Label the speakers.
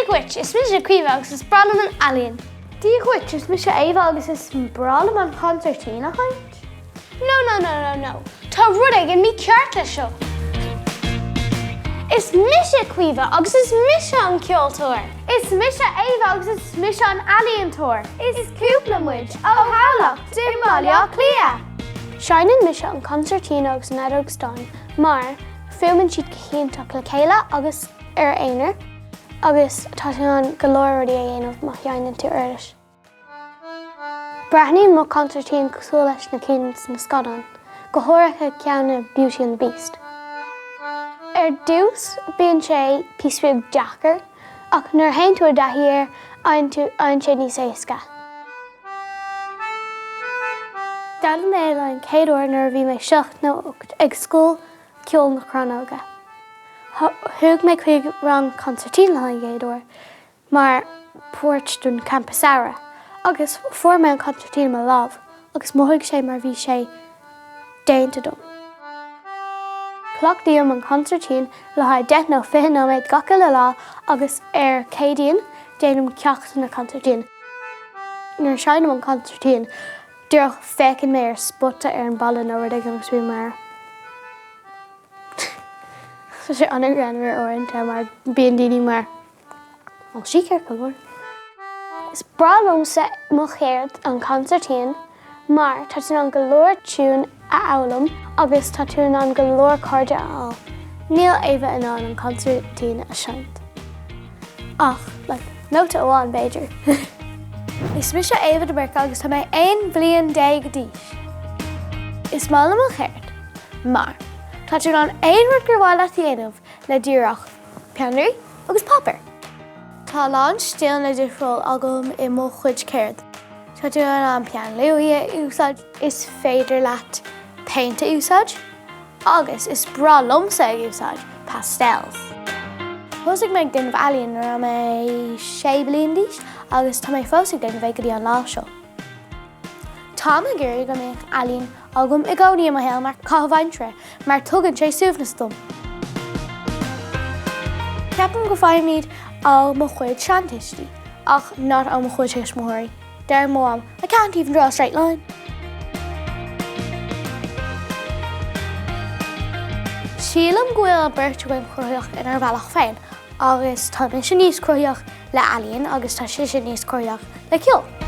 Speaker 1: Dia dhuit, is mise Caoimhe agus is breá liom an ealaín.
Speaker 2: Dia dhuit, is mise Éabha agus is breá liom an consairtín a sheinnt.
Speaker 1: No no no no no, tá rud éigin mícheart leis seo. Is mise Caoimhe agus is mise an ceoltóir.
Speaker 2: Is mise Éabha agus is mise an ealaíontóir. Is cúpla muid ó Thamhlacht i mBaile Átha Cliath.
Speaker 1: Seinneann mise an consairtín agus an fheadóg stáin mar fuaimeann siad go hiontach le chéile agus ar aonar agus tá tú in ann go leor rudaí a dhéanamh má sheinneann tú uirlis. Breathnaíonn mo chonsairtín cosúil leis na cinn sna scannáin, go háirithe ceann i Beauty and the Beast. Ar dtús bíonn sé píosa beag deacair ach nuair a théann tú i dtaithí air éiríonn sé níos éasca. D'fhoghlaim mé é an chéad uair nuair a bhí mé 7 nó 8 ag Scoil Ceoil na Crannóige. Chuaigh mé chuig rang consairtín le an gcéad uair mar páirt den campa samhraidh agus fuair mé an consairtín i mo lámh agus mhothaigh sé mar bhí sé déanta dom. Cleachtaím an consairtín le haghaidh 10 nó 20 nóiméad gach uile lá agus ar Céadaoin déanaim ceachtanna consairtín. Nuair a seinnim an consairtín díreach féachann mé ar spota ar an balla nó rud éigin agus bím mar. Tá sé an-ghreannmhar uaireanta mar bíonn daoine mar Bhfuil sí ceart go leor? Is breá liomsa mo cheird, an consairtín, mar tá tú in ann go leor tiún a fhoghlaim agus tá tú in ann go leor cairde a fháil. Níl Éabha in ann an consairtín a seinnt. Ach, like, nóta amháin b'fhéidir.
Speaker 2: Is mise Éabha de Búrca agus tá mé 11 bhliain d'aois. Is maith liom mo cheird mar tá tú in ann aon rud gur mhaith leat a dhéanamh le díreach peannairí agus páipéar. Tá a lán stíleanna difriúil agam i mo chuid ceird. Tá tú in ann peann luaidhe a úsáid, is féidir leat péint a úsáid agus is breá liomsa ag úsáid pastels. Thosaigh mé ag déanamh ealaíon nuair a raibh mé sé bliain d'aois agus tá mé fós ag déanamh é go dtí an lá seo. Táim ag iarraidh go mbeadh ealaín agam i gcónaí i mo shaol mar caitheamh aimsire mar tugann sé suaimhneas dom. Ceapaim go bhfaighimid ó mo chuid seantuistí ach not ó mo chuid tuismitheoirí. Deir mo mham, I can't even draw a straight line. Sílim go bhfuil an beirt againn cruthaitheach inár bhealach féin agus tá mise níos cruthaitheach le ealaíon agus tá sise níos cruthaitheach le ceol.